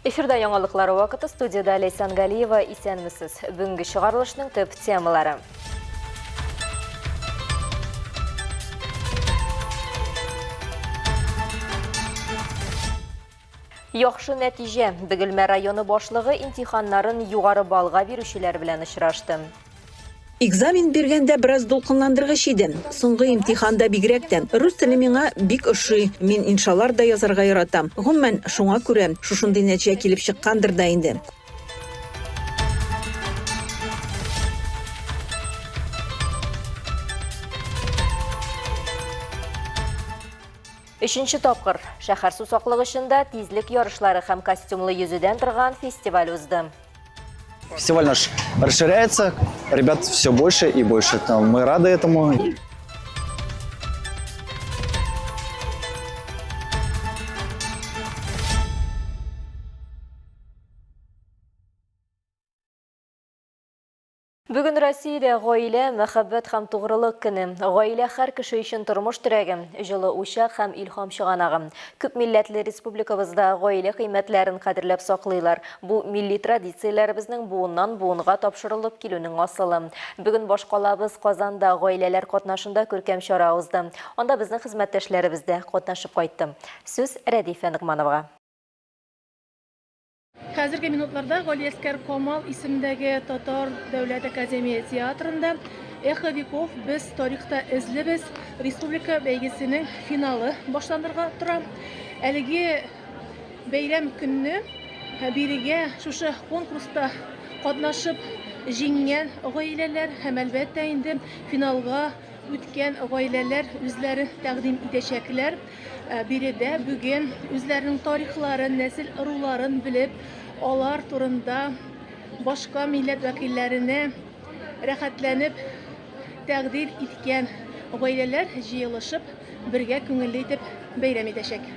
Эфирда яңалыклар вакыты студиядә Ләйсән Галиева исәнмесез. Бүгенге чыгарылышның төп темалары. Яхшы нәтиҗә. Бөгелмә районы башлыгы имтиханнарын югары баллга бирүчеләр белән очрашты. Экзамен биргәндә бераз дулкынландыргыч иде. Соңгы имтиханда бигрәк тә. Рус теле миңа бик ошый, мин иншалар да язарга яратам. Гомумән, шуңа күрә шушындый нәтиҗә килеп чыккандыр да инде. Өченче тапкыр шәһәр сусаклагычында тизлек ярышлары һәм костюмлы йөзүдән торган фестиваль узды. Фестиваль наш расширяется, ребят все больше и больше. Мы рады этому. Бүген Россиядә гаилә, мәхәббәт һәм тугрылык көне. Гаилә һәр кеше өчен тормыш терәге, җылы учак һәм илһам чыганагы. Күп милләтле республикабызда гаилә кыйммәтләрен кадерләп саклыйлар. Бу милли традицияләребезнең буыннан буынга тапшырылып килүнең асылы. Бүген башкалабыз Казанда гаиләләр катнашында күркәм чара узды. Анда безнең хезмәттәшләребез дә катнашып кайтты. Сүз Рәдифә Ногмановага. Хәзерге минутларда Галиәскәр Камал исемендәге Татар дәүләт академия театрында Эхо веков без тарихта эзлебез республика бәйгесенең финалы башланырга тора. Әлеге бәйрәм көнне бирегә шушы конкурста катнашып җиңгән гаиләләр һәм әлбәттә инде финалга үткән гаиләләр үзләрен тәкъдим итәчәкләр. Э, биредә бүген үзләренең тарихларын, нәсел ыруларын белеп, алар турында башка милләт вәкилләренә рәхәтләнеп тәкъдир иткән гаиләләр җыелышып, бергә күңелле итеп бәйрәм итәчәк.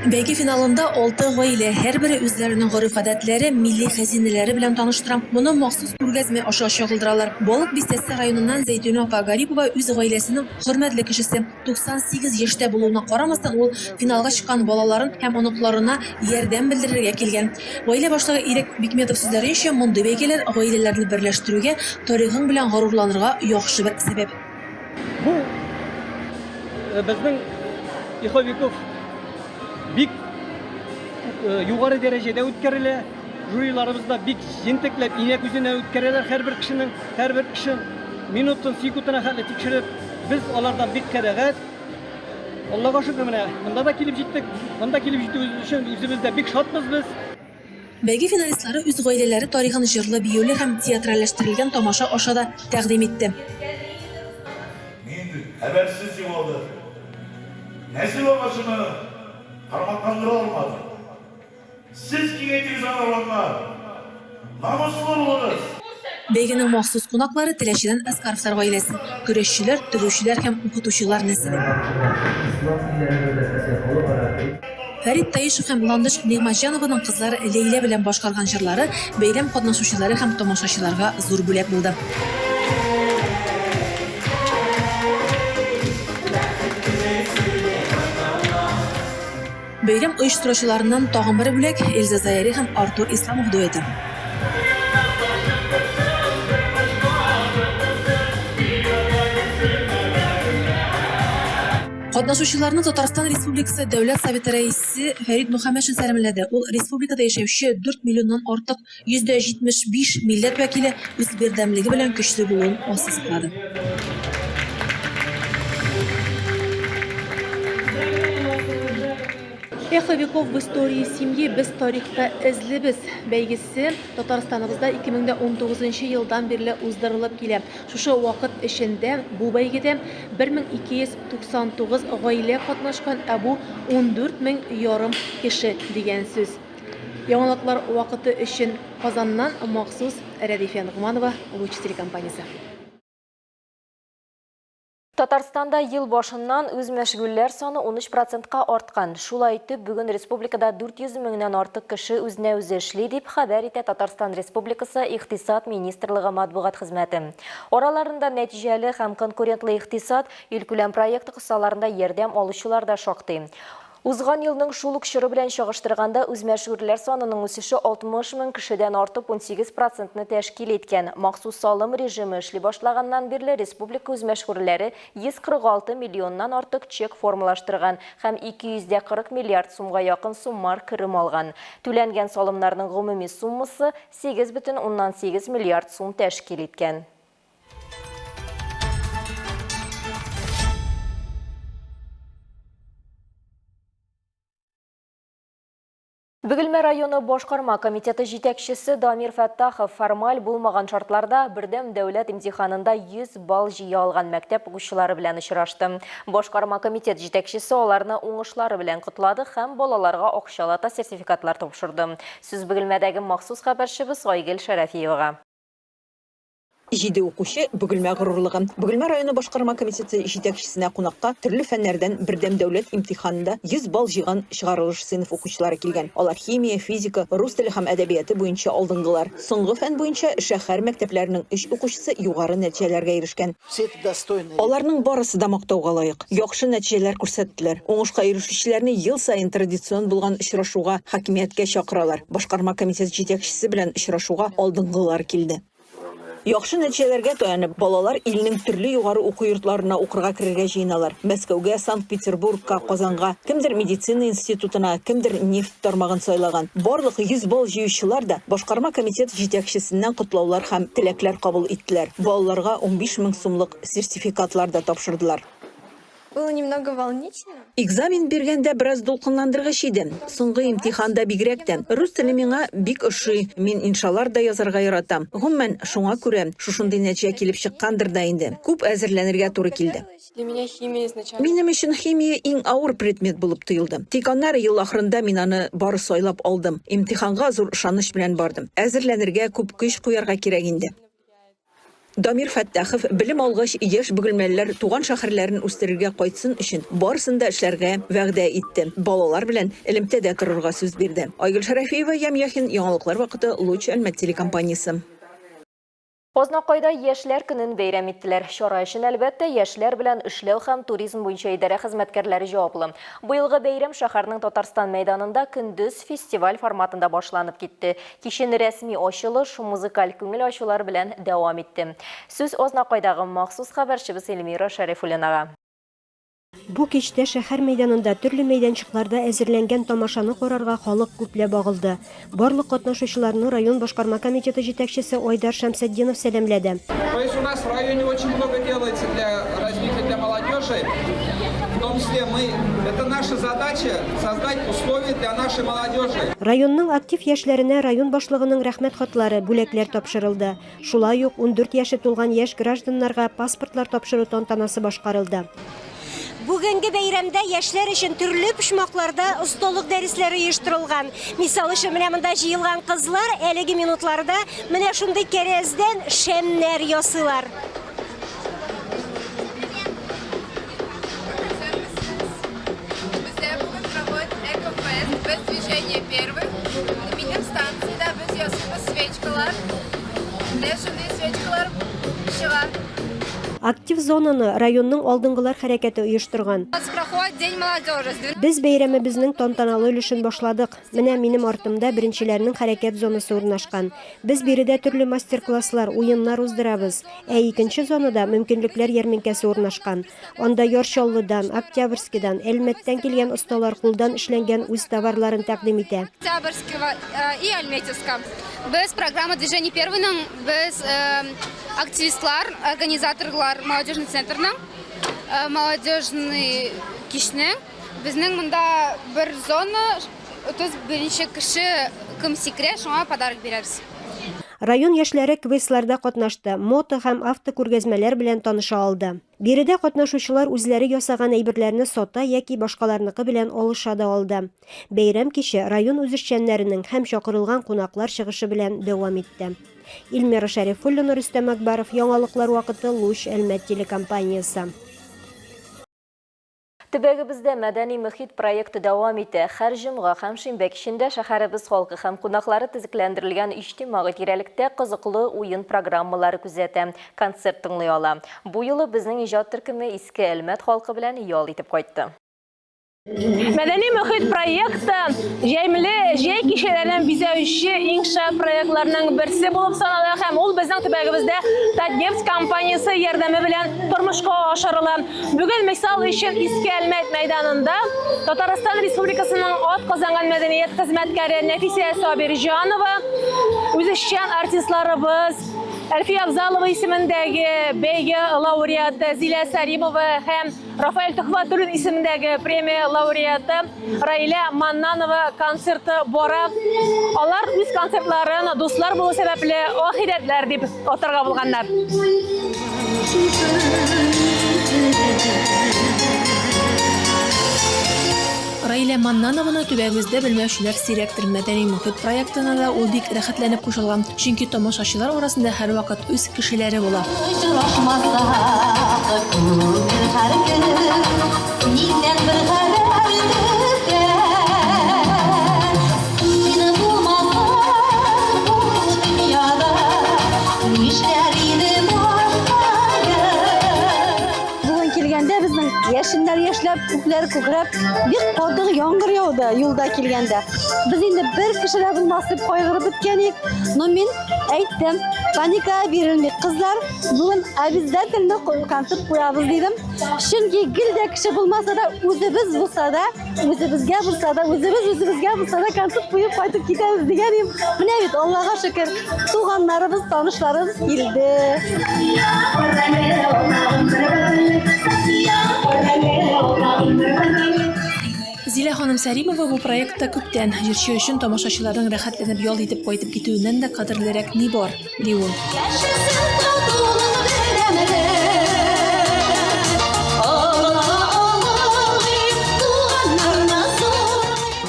Бәйге финалында алты гаилә, һәрбере үзләренең гореф-гадәтләре, милли хәзинәләре белән таныштыра. Моны махсус күргәзмә аша чагылдыралар. Балык Бистәсе районыннан Зәйтүнә апа Гарипова үз гаиләсенең хөрмәтле кешесе. 98 яшьтә булуына карамастан, ул финалга чыккан балаларын һәм оныкларына ярдәм белдерергә килгән. Гаилә башлыгы Ирек Бикметов сүзләренчә, мондый бәйгеләр гаиләләрне берләштерүгә, тарихың белән горурланырга яхшы бер сәбәп. Бу э, безнең Иховиков бик э, югары дәрәҗәдә үткәрелә. Жюриларыбыз да бик җентекләп, инә күзенә үткәрәләр һәрбер кешенең, һәрбер эшен минутын, секундына хәтле тикшереп, без алардан бик канәгать. Аллага шөкер, менә монда да килеп җиттек. Монда килеп җитүебез өчен үзебез дә бик шатбыз без. Бәйге финалистлары үз гаиләләре тарихын җырлы-биюле һәм театральләштерелгән тамаша аша да тәкъдим итте. Мин хәбәрсез югалдым. Нәсел агачымны тармакландыра алмадым. Сез киңәйтегез аны, оланнар! Намуслы булыгыз! Бәйгенең махсус кунаклары Теләчедән Әскаровлар гаиләсе, көрәшчеләр, төзүчеләр һәм укытучылар нәселе. Фәрит Таишев һәм Ландыш Нигъмәтҗанованың кызлары Ләйлә белән башкарган җырлары бәйрәм катнашучылары һәм тамашачыларга зур бүләк булды. Бәйрәм оештыручыларыннан тагын бер бүләк, Эльза Заяри һәм Артур Исламов дуэты. Катнашучыларны Татарстан Республикасы Дәүләт Советы Рәисе Фәрит Мөхәммәтшин сәламләде. Ул республикада яшәүче 4 миллионнан артык 75% милләт вәкиле үз бердәмлеге белән көчле булуын ассызыклады. Эхо веков в истории семьи без тарихта эзлебез бәйгесе Татарстаныбызда 2019 елдан бирле уздырылып килә. Шушы вакыт эчендә бу бәйгедә 1299 гаилә катнашкан, ә бу 14 мең ярым кеше дигән сүз. Яңалыклар вакыты өчен Казаннан махсус Рәдифә Ногманова, Луч телекомпаниясе. Татарстанда ел башыннан үзмәшгульләр саны 13 процентка арткан. Шулай итеп, бүген республикада 400 меңнән артык кеше үзенә-үзе эшли, дип хәбәр итә Татарстан Республикасы Икътисад министрлыгы матбугат хезмәте. Араларында Нәтиҗәле һәм конкурентлы икътисад илкүләм проекты кысаларында ярдәм алучылар да шактый. Узган елның шул ук чоры белән чагыштырганда, үзмәшгульләр санының үсеше 60 мең кешедән артып 18 процентны тәшкил иткән. Махсус салым режимы эшли башлаганнан бирле республика үзмәшгульләре 146 миллионнан артык чек формалаштырган һәм 240 миллиард сумга якын суммар керем алган. Түләнгән салымнарның гомуми суммасы 8,8 миллиард сум тәшкил иткән. Бөгелмә районы башкарма комитеты җитәкчесе Дамир Фәттахов формаль булмаган шартларда бердәм дәүләт имтиханында 100 балл җыя алган мәктәп укучылары белән очрашты. Башкарма комитет җитәкчесе аларны уңышлары белән котлады һәм балаларга акчалата сертификатлар тапшырды. Сүз Бөгелмәдәге махсус хәбәрчебез Айгөл Шәрәфиевага. Җиде укучы, Бөгелмә горурлыгы. Бөгелмә районы башкарма комитеты җитәкчесенә кунакка төрле фәннәрдән бердәм дәүләт имтиханында 100 балл җыйган чыгарылыш сыйныф укучылары килгән. Алар химия, физика, рус теле һәм әдәбияты буенча алдынгылар. Соңгы фән буенча шәһәр мәктәпләренең өч укучысы югары нәтиҗәләргә ирешкән. Аларның барысы да мактауга лаек. Яхшы нәтиҗәләр күрсәттеләр. Уңышка ирешүчеләрне ел саен традицион булган очрашуга хакимияткә чакыралар. Башкарма комитет җитәкчесе белән очрашуга алдынгылар килде. Яхшы нәтиҗәләргә таянып, балалар илнең төрле югары уку йортларына укырга керергә җыеналар. Мәскәүгә, Санкт-Петербургка, Казанга. Кемдер медицина институтына, кемдер нефть тармагын сайлаган. Барлык 100 балл җыючылар да башкарма комитет җитәкчесеннән котлаулар һәм теләкләр кабул иттеләр. Балаларга 15 мең сумлык сертификатлар да тапшырдылар. Было немного волнительно. Экзамен биргәндә бераз дулкынландыргыч иде. Соңгы имтиханда бигрәк тә. Рус теле миңа бик ошый. Мин иншалар да язарга яратам. Гомумән, шуңа күрә шушындый нәтиҗә килеп чыккандыр да инде. Күп әзерләнергә туры килде. Для меня химия изначально. Минем өчен химия иң авыр предмет булып тоелды. Тик аннары ел ахырында мин аны бары сайлап алдым. Имтиханга зур ышаныч белән бардым. Әзерләнергә күп көч куярга кирәк инде. Дамир Фәттахов, белем алгач, яшь бөгелмәлеләр туган шәһәрләрен үстерергә кайтсын өчен барысын да эшләргә вәгъдә итте, балалар белән элемтәдә торырга сүз бирде. Айгөл Шәрәфиева, Ям Яхин, Яңалыклар вакыты, Луч Әлмәт телекомпаниясе. Азнакайда Яшьләр көнен бәйрәм иттеләр. Чара өчен, әлбәттә, яшьләр белән эшләү һәм туризм буенча идарә хезмәткәрләре җаваплы. Быелгы бәйрәм шәһәрнең Татарстан мәйданында көндез фестиваль форматында башланып китте. Кичен рәсми ачылыш, музыкаль күңел ачулар белән дәвам итте. Сүз Азнакайдагы махсус хәбәрчебез Эльмира Шәрифуллинага. Бу кичтә шәһәр мәйданында төрле мәйданчыкларда әзерләнгән тамашаны карарга халык күпләп агылды. Барлык катнашучыларны район башкарма комитеты җитәкчесе Айдар Шәмсетдинов сәламләде. То есть у нас в районе очень много делается для развития для молодежи, в том числе мы, это наша задача создать условия для нашей молодежи. Районның актив яшьләренә район башлыгының Рәхмәт хатлары, бүләкләр тапшырылды. Шулай ук 14 яше тулган яшь гражданнарга паспортлар тапшыру тантанасы башкарылды. Бүгенге бәйрәмдә яшьләр өчен төрле почмакларда осталык дәресләре оештырылган. Мисал өчен, менә монда җыелган кызлар әлеге минутларда менә шундый кәрәздән шәмнәр ясыйлар. Бездә бүген проводит Экофест, без движение первых. Минем станциядә без ясыйбыз свечкалар. Менә шундый свечкалар чыга. Актив зонаны районның Алдынгылар хәрәкәте оештырган. У нас проходит День молодежи. Без бәйрәмебезнең тантаналы өлешен башладык. Менә минем артымда беренчеләрнең хәрәкәт зонасы урнашкан. Без биредә төрле мастер-класслар, уеннар уздырабыз. Ә икенче зонада мөмкинлекләр ярминкәсе урнашкан. Анда Яр Чаллыдан, Октябрьскийдан, Әлмәттән килгән осталар кулдан эшләнгән үз товарларын тәкъдим итә. Октябрьского и Альметьевска. Без программа Движение первыйның без активистлар, организаторлар молодежный центрның, молодежный кичнең. Безнең монда бер зона, 31 кеше кем сикерә, шуңа подарок бирәбез. Район яшьләре квестларда катнашты, мото һәм автокүргәзмәләр белән таныша алды. Биредә катнашучылар үзләре ясаган әйберләрне сата яки башкаларныкы белән алыша да алды. Бәйрәм киче район үзешчәннәренең һәм чакырылган кунаклар чыгышы белән дәвам итте. Эльмира Шәрифуллина, Рөстәм Акбаров, Яңалыклар вакыты, Луч, Әлмәт телекомпаниясе. Төбәгебездә Мәдәни мөхит проекты дәвам итә. Һәр җомга һәм шимбә кичендә шәһәребез халкы һәм кунаклары төзекләндерелгән иҗтимагый тирәлектә кызыклы уен программалары күзәтә, концерт тыңлый ала. Бу юлы безнең иҗат төркеме Иске Әлмәт халкы белән ял итеп кайтты. Мәдәни мөхит проекты җәймле җәй кичәләрен бизәүче иң шәп проектларның берсе булып санала һәм ул безнең төбәгебездә Татнефть компаниясе ярдәме белән тормышка ашырыла. Бүген, мисал өчен, Иске Әлмәт мәйданында Татарстан Республикасының атказанган мәдәният хезмәткәре Нәфисә Сабирҗанова, үзешчән артистларыбыз Әлфия Авзалова исемендәге бәйге лауреаты Зилә Сәримова һәм Рафаэль Төхвәтуллин исемендәге премия лауреаты Раилә Маннанова концерты бара. Алар үз концертларын дуслар булу сәбәпле Ахирәтләр дип атарга булганнар. Раилә Маннанованы төбәгебездә белмәүчеләр сирәктер. Мәдәни мохит проектына да ул бик рәхәтләнеп кушылган, чөнки тамашачылар арасында һәрвакыт үз кешеләре була. Очрашмасак күңел һәркем Синнән бер хәбәр көтә. Син булмасаң бу дөньяда Нишләр идем башкаем. Бүген килгәндә безнең яшеннәр яшьләп, күкләр күкрәп, бик каты яңгыр яуды юлда килгәндә. Без инде бер кеше дә булмас дип кайгырып беткән идек. Но мин әйттем, паникага бирелмик, кызлар, бүген обязательно концерт куябыз дидем. Чөнки гел дә кеше булмаса да, үзебез булса да, үзебезгә булса да, үзебез үзебезгә булса да концерт куеп кайтып китәбез дигән идем. Менә бит, Аллага шөкер, туганнарыбыз, танышларыбыз килде. Зилә ханым Сәримова бу проектта күптән. Җырчы өчен тамашачыларның рәхәтләнеп ял итеп кайтып китүеннән дә кадерлерәк ни бар? ди ул.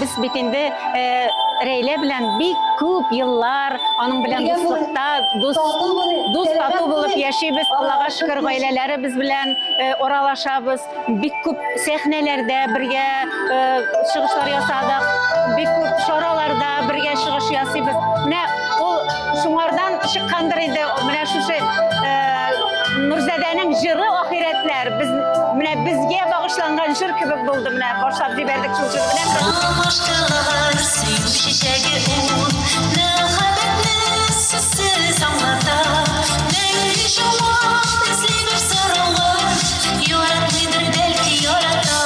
Без бит инде э, Рәйлә белән бик күп еллар аның белән дуслыкта, дус, дус тату булып яшибез. Аллага шөкер, гаиләләребез белән э, аралашабыз. Бик күп сәхнәләрдә бергә э, чыгышлар ясадык, бик күп чараларда бергә чыгыш ясыйбыз. Менә ул шуңардан чыккандыр инде, менә шушы э, Нурзадәнең җыры ахирәтләр без менә безгә багышланган җыр кебек булды. Менә башлап җибәрдек шул җыр белән. Ромашкалар сөю чәчәге ул, Мәхәббәтне сүзсез аңлата. Мәңге җавап эзли бер сорауга, Яратмыйдыр, бәлки ярата.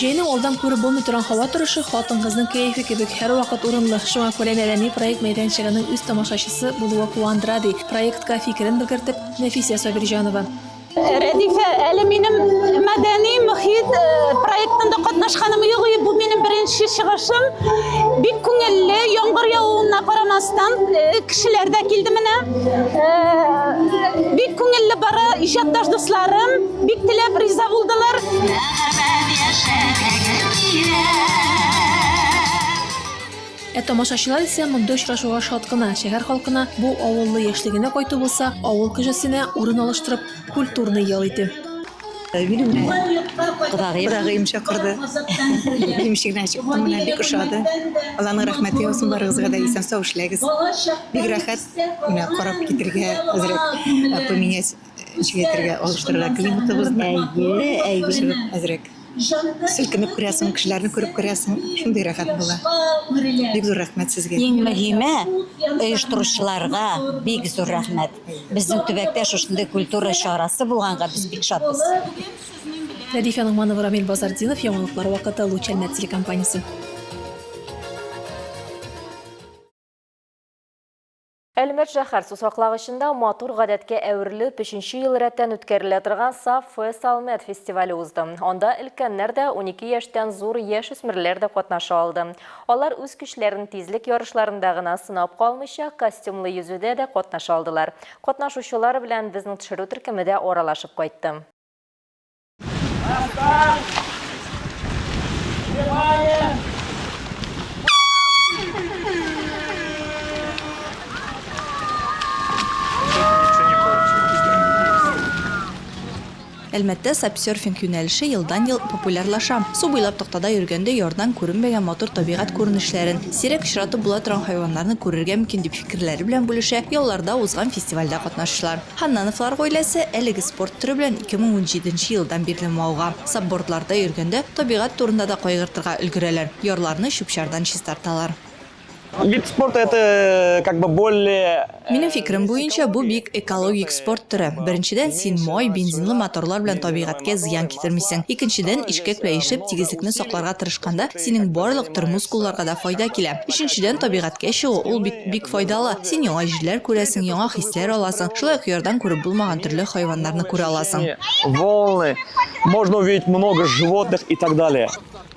Җәйнең алдан күреп булмый торган һава торышы хатын-кызның кәефе кебек һәрвакыт урынлы. Шуңа күрә мәдәни проект мәйданчыгының үз тамашачысы булуы куандыра, ди проектка фикерен белгертеп Нәфисә Сабирҗанова. Рәдифә, әле минем мәдәни мөхит э, проектында катнашканым юк, бу минем беренче чыгышым. Бик күңелле, яңгыр явуына карамастан, э, кешеләр дә килде менә. Э, бик күңелле бара, иҗатташ дусларым бик теләп риза булдылар. Мәхәббәт яшәргә кирәк. Ә тамашачылар исә мондый очрашуга шат кына. Шәһәр халкына бу авыллы яшьлегенә кайту булса, авыл кешесенә урын алыштырып, культурный ял итү. Минем кодагыем. Кодагыем чакырды. Имчегенә чыктым, менә бик ошады. Алланың рәхмәте яусын барыгызга да, исән-сау эшләгез. Бик рәхәт, менә карап китергә, әзрәк поменять ничек әйтергә, алыштырырга климатыбызны. Әйе, әйе. Чыгып әзрәк селкенеп керәсең, кешеләрне күреп керәсең, шундый рәхәт була. Бик зур рәхмәт сезгә. Иң мөһиме, оештыручыларга бик зур рәхмәт. Безнең төбәктә шушындый культура чарасы булганга без бик шатбыз. Рәдифә Ногманова, Рамил Базартдинов, Яңалыклар вакыты, Луч Әлмәт телекомпаниясе. Әлмәт шәһәр сусаклагычында матур гадәткә әверелеп, өченче ел рәттән үткәрелә торган Саф Фест Алмәт фестивале узды. Анда өлкәннәр дә, 12 яшьтән зур яшүсмерләр дә катнаша алды. Алар үз көчләрен тизлек ярышларында гына сынап калмыйча, костюмлы йөзүдә дә катнаша алдылар. Катнашучылар белән безнең төшерү төркеме дә аралашып кайтты. Әлмәттә сапсерфинг юнәлеше елдан-ел популярлаша. Су буйлап тактада йөргәндә ярдан күренмәгән матур табигать күренешләрен, сирәк очратып була торган хайваннарны күрергә мөмкин, дип фикерләре белән бүлешә ялларда узган фестивальдә катнашучылар. Ханнановлар гаиләсе әлеге спорт төре белән 2017 нче елдан бирле мавыга. Сапбордларда йөргәндә табигать турында да кайгыртырга өлгерәләр, ярларны чүп-чардан чистарталар. Вид спорта это как бы более Минем фикерем буенча, бу бик экологик спорт төре. Беренчедән, син май, бензинлы моторлар белән табигатькә зыян китермисең. Икенчедән, ишкәк белән ишеп, тигезлекне сакларга тырышканда, синең барлык төр мускулларга да файда килә. Өченчедән, табигатькә чыгу, ул бит бик файдалы. Син яңа җирләр күрәсең, яңа хисләр аласың, шулай ук ярдан күреп булмаган төрле хайваннарны күрә аласың. Волны, можно увидеть много животных и так далее.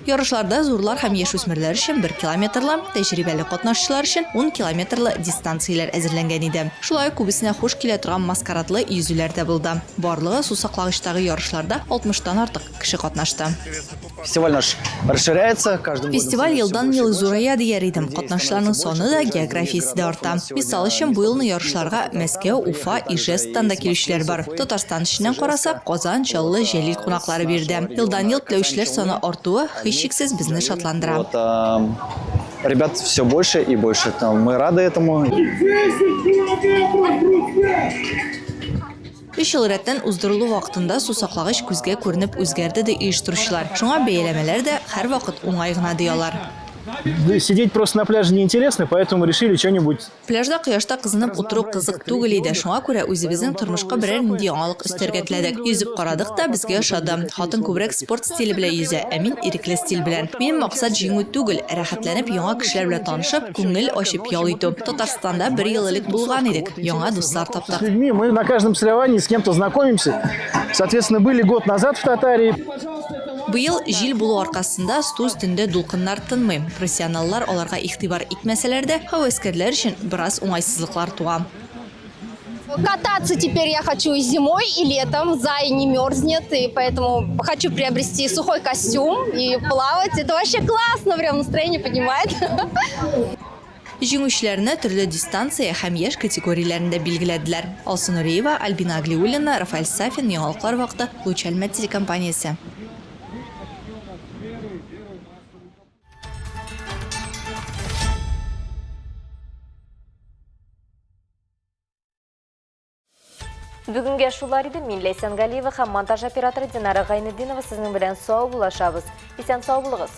Ярышларда зурлар һәм яшүсмерләр өчен бер километрлы, тәҗрибәле катнашучылар өчен ун километрлы дистанцияләр әзерләнгән иде. Шулай ук күбесенә хуш килә торган маскарадлы йөзүләр дә булды. Барлыгы сусаклагычтагы ярышларда алтмыштан артык кеше катнашты. Фестиваль наш расширяется, каждым годом Фестиваль елдан-ел зурая дияр идем. Катнашучыларның саны да, географиясе дә арта. Мисал өчен, бу елны ярышларга Мәскәү, Уфа, Ижевсктан да килүчеләр бар. Татарстан эченнән карасак, Казан, Чаллы, Җәлил кунаклары биредә. Елдан-ел теләүчеләр саны артуы, һичшиксез, безне шатландыра. Вот, ребят все больше и больше. Мы рады этому. Өч ел рәттән уздырылу вакытында сусаклагыч күзгә күренеп үзгәрде, ди оештыручылар. Шуңа бәяләмәләр дә һәрвакыт уңай гына, ди алар. Сидеть просто на пляже неинтересно, поэтому решили что-нибудь Пляжда кояшта кызынып утыру кызык түгел иде, шуңа күрә үзебезнең тормышка берәр нинди яңалык өстәргә теләдек. Йөзеп карадык та, безгә ошады. Хатын күбрәк спорт стиле белән йөзә, ә мин ирекле стиль белән. Минем максат җиңү түгел, рәхәтләнеп яңа кешеләр белән танышып, күңел ачып ял итү. Татарстанда бер ел элек булган идек, яңа дуслар таптык. С людьми мы на каждом соревновании с кем-то знакомимся. Соответственно, были год назад в Татарии. Быел җил булу аркасында су өстендә дулкыннар тынмый. Профессионаллар аларга игътибар итмәсәләр дә, һәвәскәрләр өчен бераз уңайсызлыклар туа. Кататься теперь я хочу и зимой, и летом. Зай не мерзнет, и поэтому хочу приобрести сухой костюм и плавать. Это вообще классно, прям настроение поднимает. Җиңүчеләрне төрле дистанция һәм яшь категорияләрендә билгеләделәр. Алсу Нуриева, Альбина Аглиуллина, Рафаэль Сафин, Яңалыклар вакыты, Луч Әлмәт телекомпаниясе. Бүгенгә шулар иде. Мин Ләйсән Галиева һәм монтаж операторы Динара Гайнетдинова сезнең белән сау булашабыз. Исән сау булыгыз.